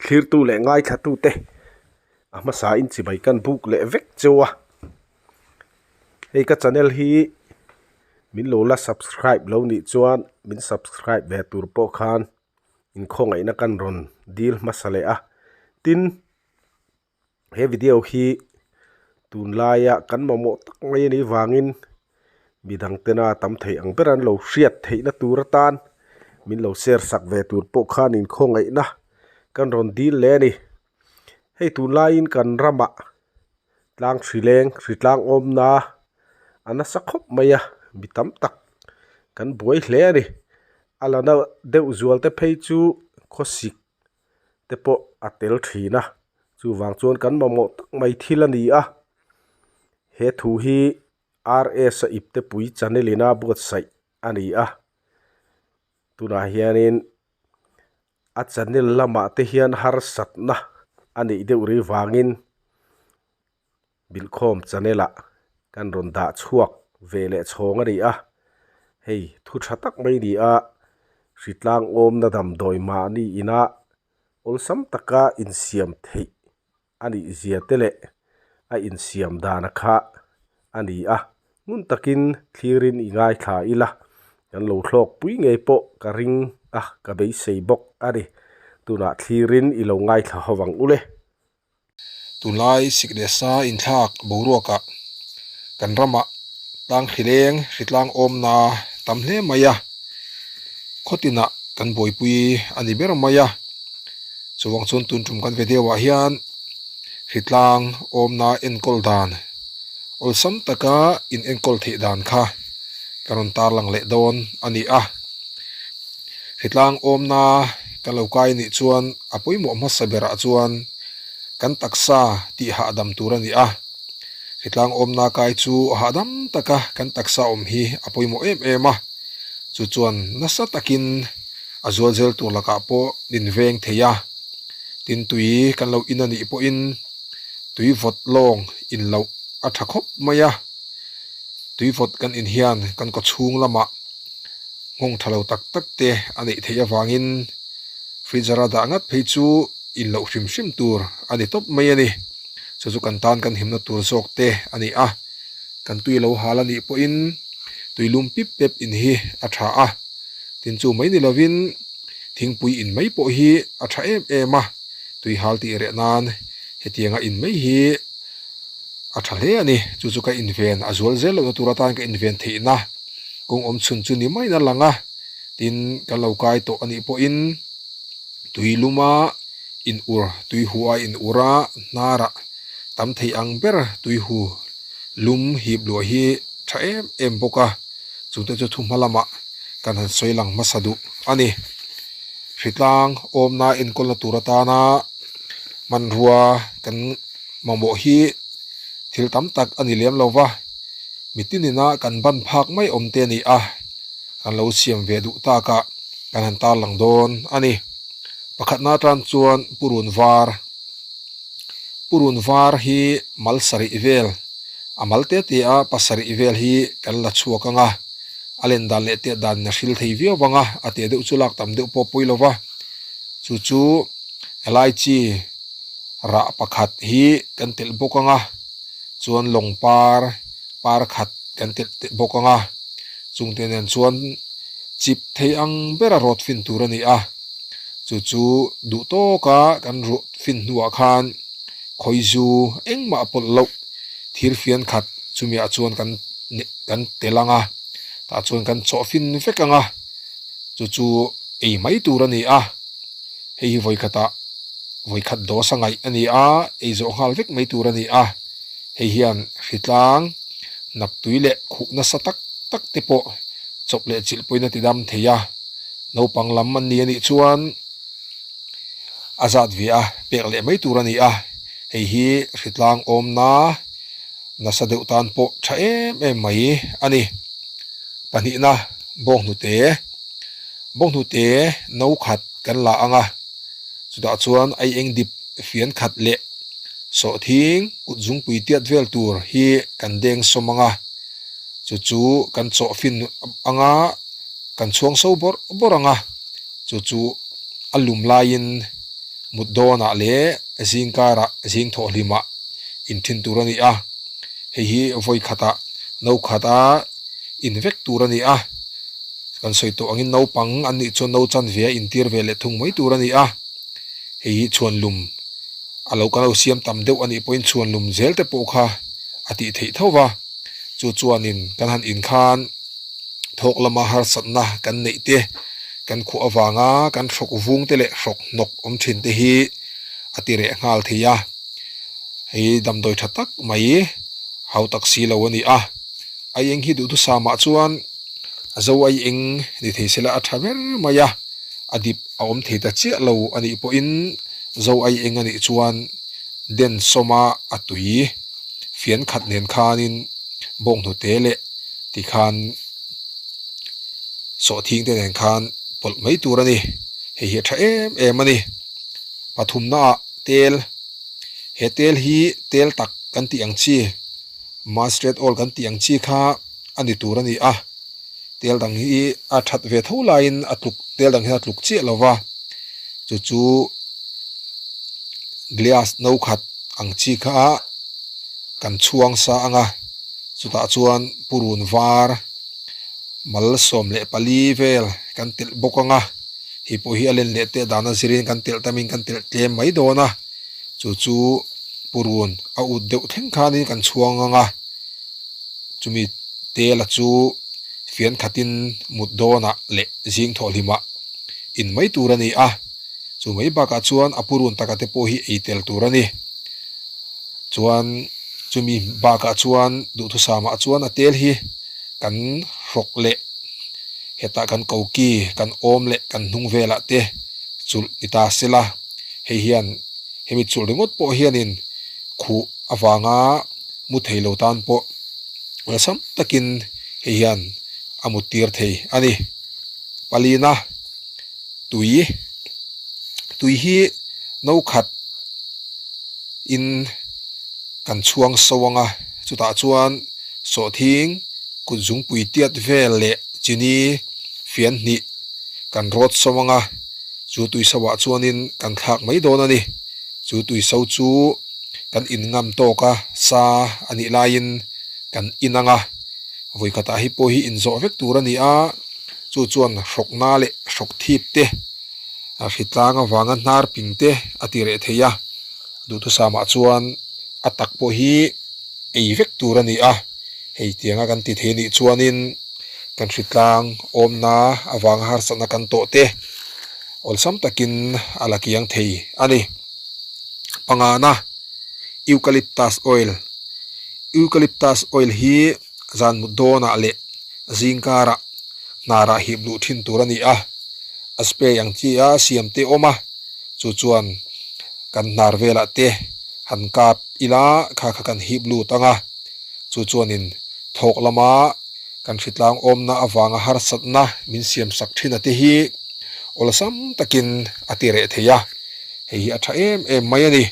Thlirtu leh ngaithlatute a hmasa in chibai kan buk leh vek cheu a. Hei ka channel hi min lo la subscribe lo nih chuan min subscribe ve tur pawh khan inkhawngaihna kan rawn dil hmasa leh a. Tin, he video hi tunlaia kan mamawh tak mai anih vangin midang tena tam thei ang ber an lo hriat theihna tur atan min lo share sak ve tur pawh khan inkhawngaihna kan rawn dil leh a ni. Hei tunlaiin kan ramah tlang hri leng hri tlang awmna a nasa khawp mai a mi tam tak kan buai hle a ni. A la na deuh zual te phei chu khawsik te pawh a tel thin a chuvang chuan kan mamawh tak mai thil a ni a he thu hi R_S a ipte pui channel in a buatsaih a ni a tunah hianin a channel lamah te hian harsatna a neih deuh rih vangin Bilkhawm channel ah kan rawn dah chhuak ve leh chhawng a ni a, hei thu tha tak mai ni a, hritlang awmna damdawi mahni ina awlsam taka insiam theih a nih zia te leh a insiam dana kha a ni a, ngun takin thlirin i ngaithla ila kan lo thlawk pui ngei pawh ka ring a, ka beisei bawk a ni, tunah thlirin i lo ngaithla ho ang ule. Tunlai sik leh sa inthlak boruakah kan ramah tlang hri leng hri tlang awmna tam hle mai a, khawtinah kan buaipui a ni ber mai a. Chuvang chuan tun tum kan video ah hian hri tlang awmna enkawl dan awlsam taka in enkawl theih dan kha ka rawn tarlang leh dawn a ni a. Hritlang awmna ka lo kai nih chuan a pawimawh hmasa berah chuan kan taksa tih hahdam tur a ni a. Hritlang awmna kai chu hahdam taka kan taksa awm hi a pawimawh em em a, chu chuan nasa takin a zual zel tur lakah pawh min veng thei a. Tin tui kan lo in a nih pawhin tui vawt lawng in loh a tha khawp mai a, tui vawt kan in hian kan kawchhung lamah nghawng tha lo tak tak te a neih theih avangin freezer a dah ngat phei chu in loh hrim hrim tur a ni tawp mai a ni. Chu chu kan tan kan himna tur zawk te a ni a, kan tui lo hal a nih pawhin tui lum pip pep in hi a tha a, tin chu mai ni lovin thingpui in mai pawh hi a tha em em a, tui hal tih reh nan hetianga in mai hi a tha hle a ni. Chu chu ka inven a zual zel lohna tur atan ka inven theihna kawng awm chhun chu ni maiin a lang a, tin kan lo kai tawh a nih pawhin tui luma in ur, tui hu a in ur a, hnarah tam thei ang ber tui hu lum hip luah hi tha em em bawk a, chungte chu thuhma lamah kan han sawi lang hmasa duh a ni. Hritlang awmna enkawlna tur atana hmanrua kan mamawh hi thil tam tak a ni lem lo va, mitin ina kan ban phak mai awm te a ni a, kan lo siam ve duh tak ah kan han tarlang dawn a ni. Pakhatna atan chuan purun var, purun var hi mal sarih vel, a mal te te a pasarih vel hi kan la chhuak ang a, a len dan leh tet dan in a hril thei viau vang a, a te deuh chu lak tam deuh pawh pawi lo va, chu chu elaichi rah pakhat hi kan telh bawk ang a, chuan lawng par par khat kan telh bawk ang a, chungte nen chuan chip thei ang bera rawt fin tur a ni a, chu chu duh tawka kan ruah fin hnuah khan khawizu engmah pawlh loh thir fian khat chumiah chuan kan kan tel ang a, tah chuan kan chawh fin vek ang a, chu chu ei mai tur a ni a. Hei hi vawikhatah vawikhat dawsa ngaih a ni a, ei zawh nghal vek mai tur a ni a. Hei hian hritlang, naptui leh khuh nasa tak tak te pawh chawp leh chilh pawhin a ti dam thei a. Naupang lam an ni a nih chuan a zat ve a pek leh mai tur a ni a. Hei hi hritlang awmna nasa deuh tan pawh tha em em mai a ni. Pahnihna, bawnghnute. Bawnghnute no khat kan la ang a, chutah chuan ai eng dip fian khat leh sawhthing kut zungpui tiat vel tur hi kan deng sawm ang a, chu chu kan chawh fin ang a, kan chhuang so bawrh bawrh ang a, chu chu a lum laiin Mut dawnah leh zing karah zing thawh hlimah in thin tur a ni a, hei hi vawi khatah no khata in vek tur a ni a, kan sawi tawh angin naupang an nih chuan no chanve a intir ve leh thung mai tur a ni a, hei hi chhuanlum a lo kan lo siam tam deuh a nih pawhin chhuanlum zel te pawh kha a tih theih tho va, chu chuanin kan han in khan. Thawk lama harsatna kan neih te, kan khuah avanga kan hrawk vung te leh hrawk hnawk awm thin te hi a ti reh nghal thei a. Hei damdawi tha tak mai hau tak si lo a ni a. Aieng hi duhthusam ah chuan a zo aieng ni thei sela a tha ber mai a, a dip a awm thei ta chiah lo a nih pawhin zo aieng a nih chuan den sawma a tui fian khat nen khanin bawnghnute leh tikhan sawhthing te nen khan pawlh mai tur a ni. Hei hi a tha em em a ni. Pathumna ah tel, he tel hi tel tak kan tih ang chi, mustard oil kan tih ang chi kha a ni tur a ni a. Tel dang hi a that ve tho laiin a tluk tel dang hian a tluk chiah lo va, chu chu glass no khat ang chi kha kan chhuang sa ang a, chutah chuan purun var mal 14 vel kan telh bawk ang a, hei pawh hi a len leh teh dan a zirin kan telh tamin kan telh tlem mai dawn a, chu chu purun a ut deuh thleng khanin kan chhuang ang a, chumi tela chu fian khatin mut dawnah leh zing thawhhlimah in mai tur a ni a, chu mai bakah chuan a purun taka te pawh hi ei tel tur a ni. Chuan chumi bakah chuan duhthusam-ah chuan a tel hi kan hrawk leh hetah kan koki kan awm leh kan hnung velah te chulh ni ta sela, hei hian hemi chulh ringawt pawh hianin khuh avanga mu thei lo tan pawh awlsam takin hei hian a mut tir thei a ni. Palina tui tui hi no khat in kan chhuang so ang a, chutah chuan sawhthing kut zungpui tiat vel leh chini fian hnih kan rawt so ang a, chu tui so ah chuanin kan thlak mai dawn a ni. Chu tui so chu kan in ngam tawk a, sa a nih laiin kan in ang a, vawikhatah hi pawh hi inzawh vek tur a ni a, chu chuan hrawkna leh hrawk thip te, a hritlang avanga hnar ping te a ti reh thei a, duhthusam-ah chuan a tak pawh hi ei vek tur a ni a, hei tianga kan ti thei anih chuanin kan hritlang awmna avanga harsatna kan tawh te awlsam takin a la kiang thei a ni. Pangana, Eucalyptus oil, Eucalyptus oil hi zan mut dawnah leh zingkarah hnarah hip luh thin tur a ni a, a spray ang chi a siam te awm a, chu chuan kan hnar velah te han kap ila kha kha kan hip lut ang a, chu chuanin thawk lama kan hritlang awmna avanga harsatna min siam sak thin a te hi awlsam takin a ti reh thei a, hei hi a tha em em mai a ni.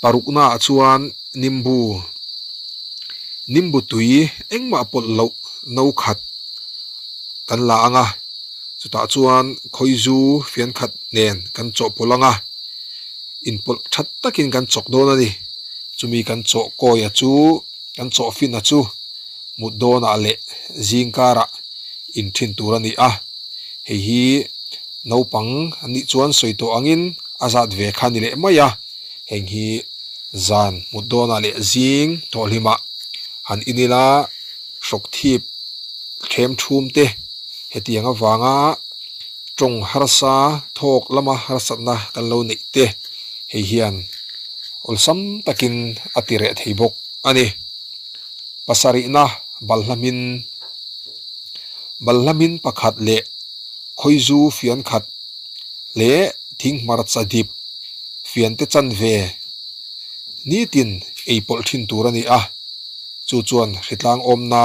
Paruknaah chuan nimbu, nimbu tui engmah pawlh loh no khat kan la ang a, chutah chuan khawizu fian khat nen kan chawhpawlh ang a, inpawlh that takin kan chawk dawn a ni. Chumi kan chawh kawia chu, kan chawh fina chu mut dawnah leh zing karah inthin tur a ni a, hei hi naupang an nih chuan sawi tawh angin a zat ve kha ni leh mai a, heng hi zan mut dawnah leh zing thawhhlimah han in ila hrawk thip thlem thum te hetiang avanga tawng harsa thawk lama harsatna kan lo neih te hei hian awlsam takin a ti reh thei bawk a ni. Pasarihna balhlamin balhlamin pakhat leh khawizu fian khat leh thing hmarcha dip fian te chanve nitin ei pawlh thin tur a ni a, chu chuan hritlang awmna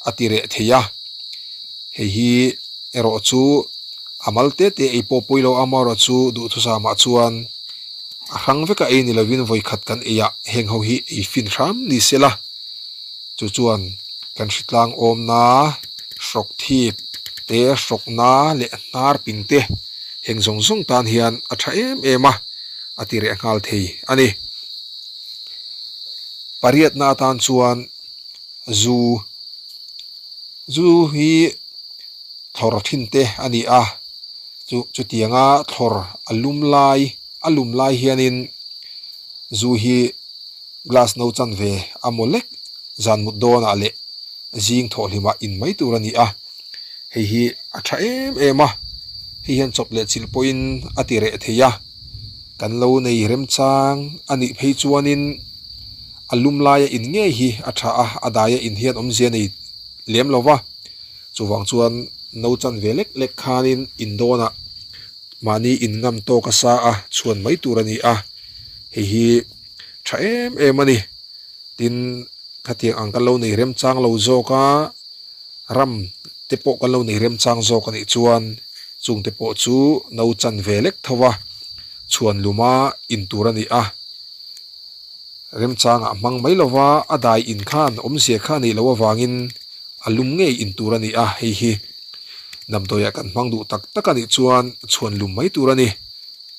a ti reh thei a, hei hi erawh chu a mal te te ei pawh pawi lo amaherawh chu duhthusam ah chuan a hrang vek a ei ni lovin vawikhat kan ei ah heng ho hi ei fin hram ni sela chu chuan kan hritlang awmna hrawk thip te hrawkna leh hnar ping te. Heng zawng zawng tan hian a tha em em a, a ti reh nghal thei a ni. Pariatna atan chuan zu, zu hi thlawr thin te a ni a, chu chutianga thlawr a lum lai a lum lai hianin zu hi glass no chan ve a maw lek zan mut dawnah leh zing thawhhlimah in mai tur a ni a. Hei hi a tha em em a, hei hian chawp leh chilh pawhin a ti reh thei a, kan lo nei remchang a nih phei chuanin a lum laia in ngei hi a tha a, a daia in hian awmzia nei lem lo va, chuvang chuan no chan ve lek lek khanin in dawnah mahni in ngam tawk a sa a chhuan mai tur a ni a, hei hi tha em em a ni. Tin, khatiang ang kan lo nei remchang lo zawk a. Ram te pawh kan lo nei remchang zawk a nih chuan chung te pawh chu no chan ve lek tho a, chhuan luma in tur a ni a. Remchangah hmang mai lova a dai in khan awmzia kha a nih loh avangin a lum ngei in tur a ni a, hei hi damdawiah kan hmang duh tak tak a nih chuan chhuan lum mai tur a ni.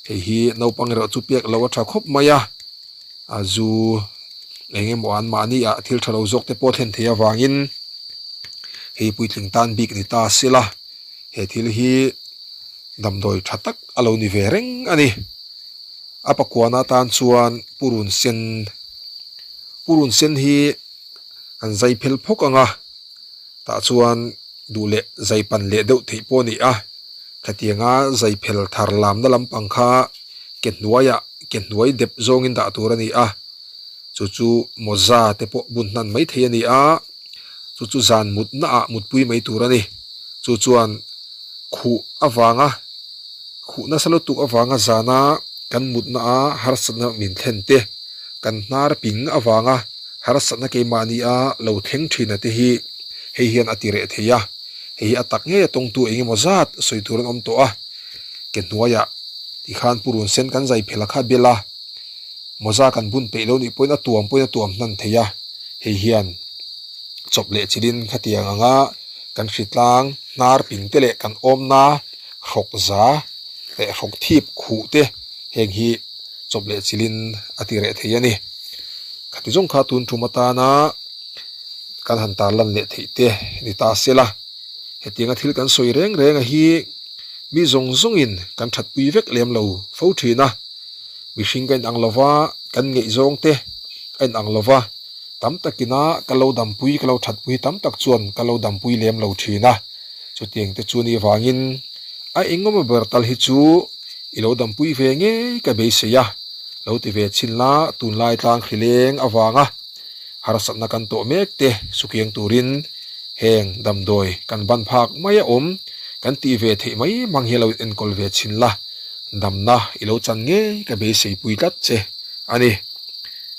Hei hi naupang erawh chu pek loh a tha khawp mai a. A zu eng emaw an mahni ah thil tha lo zawk te pawh thlen theih avangin hei puitling tan bik ni ta sela he thil hi damdawi tha tak a lo ni ve reng a ni. A pakuana atan chuan purun sen purun sen hi an zai phel phawk ang a tah chuan duh leh zai pan leh deuh theih pawh a ni a. Khatianga zai phel thar lamna lampang kha ke hnuaiah ke hnuai dep zawngin dah tur a ni a, chu chu mawza te pawh bun hnan mai thei a ni a, chu chu zan mutna ah mutpui mai tur a ni. Chu chuan khuh avanga khuh nasa lutuk avanga zana kan mutna a harsatna min thlen te, kan hnar ping avanga harsatna keimahni a lo thleng thin a te hi hei hian a ti reh thei a. Hei hi a tak ngei a tawngtu eng emaw zat sawi tur an awm tawh a, ke hnuaiah tikhan purun sen kan zai phel a kha bel a, mawza kan bun peih lo nih pawhin a tuam pawhin a tuam hnan thei a, hei hian chawp leh chilhin khatiang anga kan hritlang hnar ping te leh kan awmna hrawk za leh hrawk thip khuh te heng hi chawp leh chilhin a ti reh thei a ni. Khati zawng kha tun tum atana. Kan han tarlan leh theih te ni ta sela, hetianga thil kan sawi reng reng a hi mi zawng zawngin kan thatpui vek lem lo fo thin a. Mihring ka inang lova, kan ngaihzawng te a inang lova, tam takina ka lo dampui, ka lo thatpui tam tak chuan ka lo dampui lem lo thin a. Chutiang te chu ni vangin a engemaw ber tal hi chu i lo dampui ve ngei ka beisei a, lo ti ve chhin la tunlai tlang hrileng avanga Harsatna kan tawh mek te sukiang turin heng damdawi kan ban phak mai a awm kan tih ve theih mai mang hi a lo enkawl ve chhin la, damna i lo chan ngei ka beisei pui tlat che a ni.